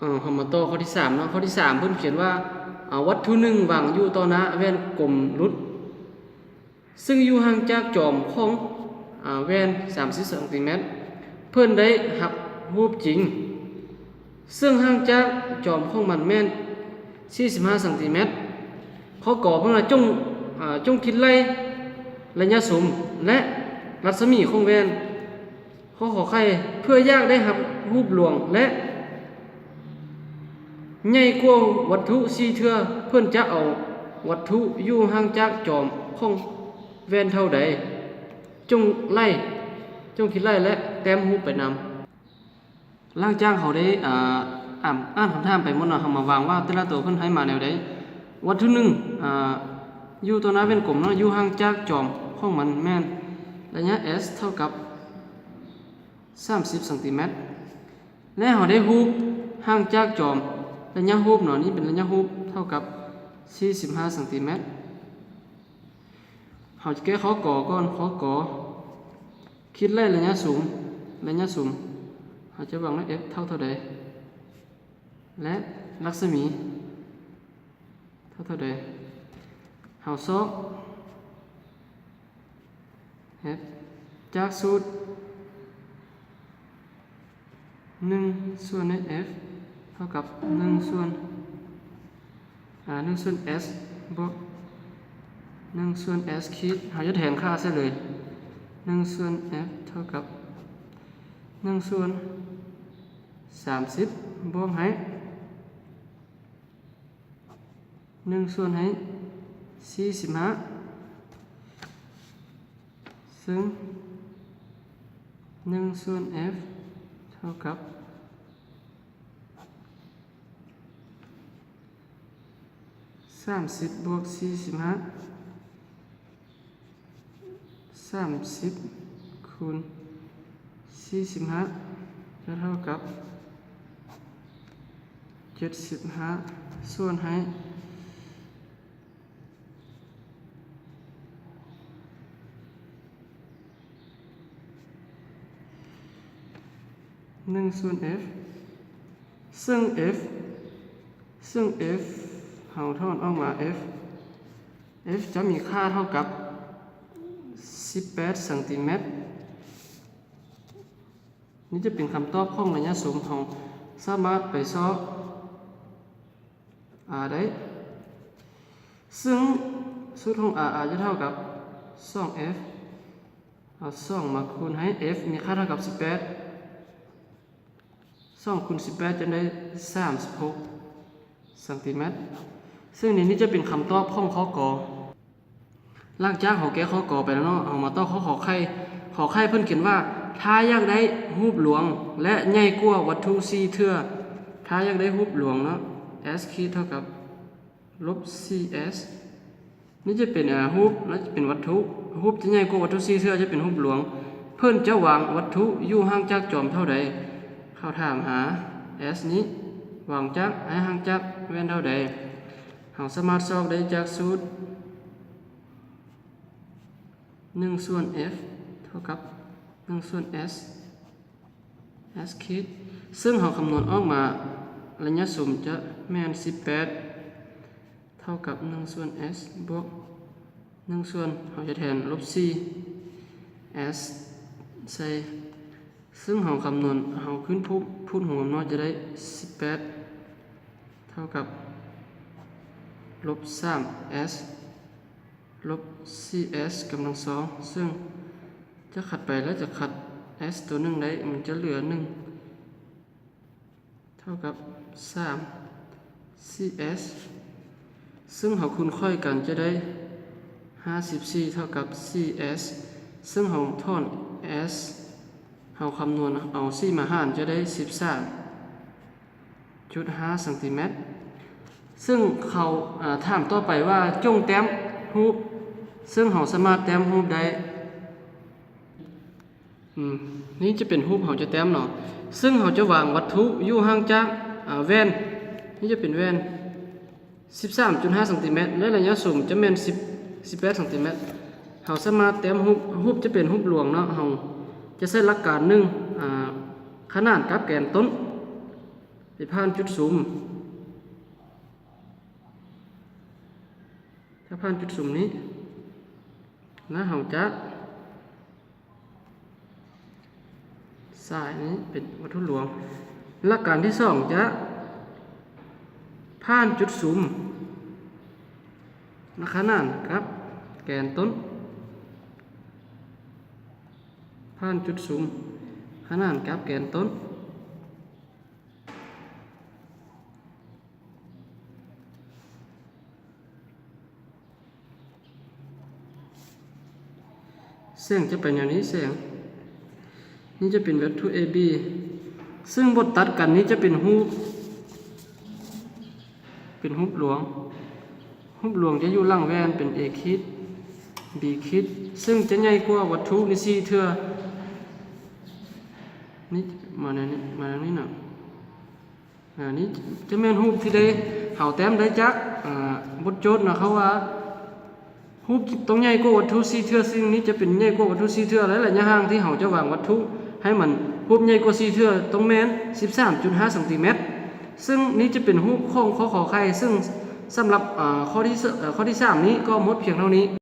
ເອົາ ເຮົາມາຕໍ່ຂໍ້ທີສາມເນາະ. ຂໍ້ທີສາມເພິ່ນຂຽນວ່າ ເອົາ ວັດຖຸໜຶ່ງວາງຢູ່ຕໍ່ໜ້າແວ່ນກົມຫຼຸດ ຊຶ່ງຢູ່ຫ່າງຈາກຈອມຂອງ ອາ ແວ່ນສາມສິບຊັງຕີແມັດ ເພິ່ນໄດ້ຮັບຮູບຈິງ ເຊິ່ງຫ່າງຈາກຈອມຂອງມັນແມ່ນສີ່ສິບຫ້າຊັງຕີແມັດ. ຂໍ້ ກ ເພິ່ນວ່າ ຈົ່ງ ອາ ຈົ່ງຄິດໄລ່ໄລຍະສຸມ ແລະ ລັດສະໝີຂອງແວ່ນ. ຂໍ້ ຂໍໄຂ່ ເພື່ອຢາກໄດ້ຮັບຮູບຫຼວງ ແລະ ໃຫຍ່ກວ່າວັດຖຸສີ່ເທື່ອ ເພິ່ນຈະເອົາວັດຖຸຢູ່ຫ່າງຈາກຈອມຂອງແວ່ນເທົ່າໃດ? ຈົ່ງໄລ່ ຈົ່ງຄິດໄລ່ ແລະ ແຕ້ມຮູບໄປນຳ. ຫຼັງຈາກເຮົາໄດ້ ອາ ອ່ານ ອ່ານຄຳຖາມໄປໝົດເນາະ, ເຮົາມາວາງວ່າແຕ່ລະໂຕເພິ່ນໃຫ້ມາແນວໃດ. ວັດຖຸໜຶ່ງ ອາ ຢູ່ຕໍ່ໜ້າແວ່ນກົມເນາະ, ຢູ່ຫ່າງຈາກຈອມຂອງມັນແມ່ນໄລຍະ S ເທົ່າກັບ ສາມສິບຊັງຕີແມັດ ແລະ ເຮົາໄດ້ຮູບຫ່າງຈາກຈອມໄລຍະຮູບເນາະ, ນີ້ເປັນໄລຍະຮູບເທົ່າກັບສີ່ສິບຫ້າຊັງຕີແມັດ. ເຮົາຈະແກ້ຂໍ້ ກ ກ່ອນ. ຂໍ້ ກ ຄິດໄລ່ໄລຍະສຸມ, ໄລຍະສຸມ ເຮົາຈະວາງໄວ້ F ເທົ່າເທົ່າໃດ ແລະ ລັດສະໝີ ເທົ່າເທົ່າໃດ? ເຮົາຊອກ F ຈາກສູດໜຶ່ງສ່ວນໃນ F ເທົ່າກັບໜຶ່ງສ່ວນ ອາ ໜຶ່ງສ່ວນ S ບວກໜຶ່ງສ່ວນ S ຂີດ ເຮົາຈະແທນຄ່າໃສ່ເລີຍ ໜຶ່ງສ່ວນ F ເທົ່າກັບໜຶ່ງສ່ວນສາມສິບ ບວກໃຫ້ ໜຶ່ງສ່ວນໃຫ້ສີ່ສິບຫ້າ ຊຶ່ງໜຶ່ງສ່ວນ F ເທົ່າກັບສາມສິບບວກສີ່ສິບຫ້າ ສາມສິບຄູນສີ່ສິບຫ້າ ຈະເທົ່າກັບເຈັດສິບຫ້າ ສ່ວນໃຫ້ໜຶ່ງສ່ວນ F ເຊິ່ງ F ເຊິ່ງ F ເຮົາຖອນອອກມາ F F ຈະມີຄ່າເທົ່າກັບສິບແປດຊັງຕີແມັດ. ນີ້ຈະເປັນຄຳຕອບຂອງໄລຍະສຸມ. ເຮົາສາມາດໄປຊອກ R ໄດ້ ຊຶ່ງສູດຂອງ R R ຈະເທົ່າກັບສອງ F ເອົາສອງມາຄູນໃຫ້ F ມີຄ່າເທົ່າກັບສິບແປດ ສອງຄູນສິບແປດ ຈະໄດ້ສາມສິບຫົກຊັງຕີແມັດ ຊຶ່ງນີ້ ນີ້ຈະເປັນຄຳຕອບຂອງຂໍ້ ກ. ຫຼັງຈາກເຮົາແກ້ຂໍ້ ກ ໄປແລ້ວເນາະ, ເຮົາມາຕໍ່ຂໍ້ ຂໍໄຂ່. ຂໍໄຂ່ເພິ່ນຂຽນວ່າ ຖ້າຢາກໄດ້ຮູບຫຼວງ ແລະ ໃຫຍ່ກວ່າວັດຖຸສີ່ເທື່ອ, ຖ້າຢາກໄດ້ຮູບຫຼວງເນາະ S ຂີດເທົ່າກັບລົບສີ່ S ນີ້ຈະເປັນ ອາ ຮູບ ແລະ ຈະເປັນວັດຖຸ. ຮູບຈະໃຫຍ່ກວ່າວັດຖຸສີ່ເທື່ອ ຈະເປັນຮູບຫຼວງ. ເພິ່ນຈະວາງວັດຖຸຢູ່ຫ່າງຈາກຈອມເທົ່າໃດ? ເຂົາຖາມຫາ S ນີ້ວາງຈາກ ໃຫ້ຫ່າງຈາກແວ່ນເທົ່າໃດ? ເຮົາສາມາດຊອກໄດ້ຈາກສູດ ໜຶ່ງສ່ວນ F ເທົ່າກັບໜຶ່ງສ່ວນ S S ຂີດ ຊຶ່ງເຮົາຄຳນວນອອກມາ ໄລຍະສຸມຈະແມ່ນສິບແປດ ເທົ່າກັບໜຶ່ງສ່ວນ S ບວກໜຶ່ງສ່ວນ ເຮົາຈະແທນລົບສີ່ S ໃສ່ ຊຶ່ງເຮົາຄຳນວນ ເຮົາຂຶ້ນພູດ ພູດຮ່ວມເນາະ ຈະໄດ້ສິບແປດ ເທົ່າກັບລົບສາມ S ລົບສີ່ S ກຳລັງສອງ ຊຶ່ງຈະຂັດໄປ ແລະ ຈະຂັດ S ຕົວໜຶ່ງໄດ້ ມັນຈະເຫຼືອໜຶ່ງ ເທົ່າກັບສາມ ສີ່ S ຊຶ່ງເຮົາຄູນຂ້ອຍກັນຈະໄດ້ຫ້າສິບສີ່ ເທົ່າກັບສີ່ S ຊຶ່ງເຮົາຖອນ S ເຮົາຄຳນວນເອົາສີ່ມາຫານຈະໄດ້ສິບສາມຈຸດຫ້າຊັງຕີແມັດ ຊຶ່ງເຂົາ ອາ ຖາມຕໍ່ໄປວ່າ ຈົ່ງແຕ້ມຮູບ ຊຶ່ງເຮົາສາມາດແຕ້ມຮູບໄດ້. ອືມ ນີ້ຈະເປັນຮູບເຮົາຈະແຕ້ມເນາະ ຊຶ່ງເຮົາຈະວາງວັດຖຸຢູ່ຫ່າງຈາກ ອາ ແວ່ນ ນີ້ຈະເປັນແວ່ນ ສິບສາມຈຸດຫ້າຊັງຕີແມັດ ແລະ ໄລຍະສຸມຈະແມ່ນສິບ ສິບແປດຊັງຕີແມັດ. ເຮົາສາມາດແຕ້ມຮູບ ຮູບຈະເປັນຮູບຫຼວງເນາະ ເຮົາຈະໃຊ້ຫຼັກການໜຶ່ງ ອາ ຂະໜານກັບແກນຕົ້ນ ຊິຜ່ານຈຸດສຸມ ຈະຜ່ານຈຸດສຸມນີ້ ແລ້ວເຮົາຈະ ສາຍນີ້ເປັນວັດຖຸລວງ. ຫຼັກການທີສອງຈະຜ່ານຈຸດສຸມ ແລະ ຂະໜານກັບແກນຕົ້ນ. ຜ່ານຈຸດສຸມ ຂະໜານກັບແກນຕົ້ນ. ແສງຈະໄປແນວນີ້ ແສງ ນີ້ຈະເປັນວັດຖຸ ເອ ບີ ຊຶ່ງບົດຕັດກັນນີ້ຈະເປັນຮູບ ເປັນຮູບລວງ. ຮູບລວງຈະຢູ່ຫຼັງແວ່ນເປັນ ເອ ຂີດ ບີ ຂີດ ຊຶ່ງຈະໃຫຍ່ກວ່າວັດຖຸນີ້ສີ່ເທື່ອ. ນີ້ມາແນວນີ້ ມາແນວນີ້ນະ. ອາ ນີ້ຈະແມ່ນຮູບທີ່ໄດ້ ເຮົາແຕ້ມໄດ້ຈາກ ອາ ບົດໂຈດນະ ເຂົາວ່າຮູບຕ້ອງໃຫຍ່ກວ່າວັດຖຸສີ່ເທື່ອ ຊຶ່ງນີ້ຈະເປັນໃຫຍ່ກວ່າວັດຖຸສີ່ເທື່ອ ແລະ ໄລຍະຫ່າງທີ່ເຮົາຈະວາງວັດຖຸໃຫ້ມັນຮູບໃຫຍ່ກວ່າສີ່ເທື່ອຕ້ອງແມ່ນສິບສາມຈຸດຫ້າຊັງຕີແມັດ. ຊຶ່ງນີ້ຈະເປັນຮູບຂອງ ຂ ຂ ໄຂ່ ຊຶ່ງສຳລັບ ອາ ຂໍ້ທີ ເອີ ຂໍ້ທີສາມນີ້ກໍໝົດພຽງເທົ່ານີ້.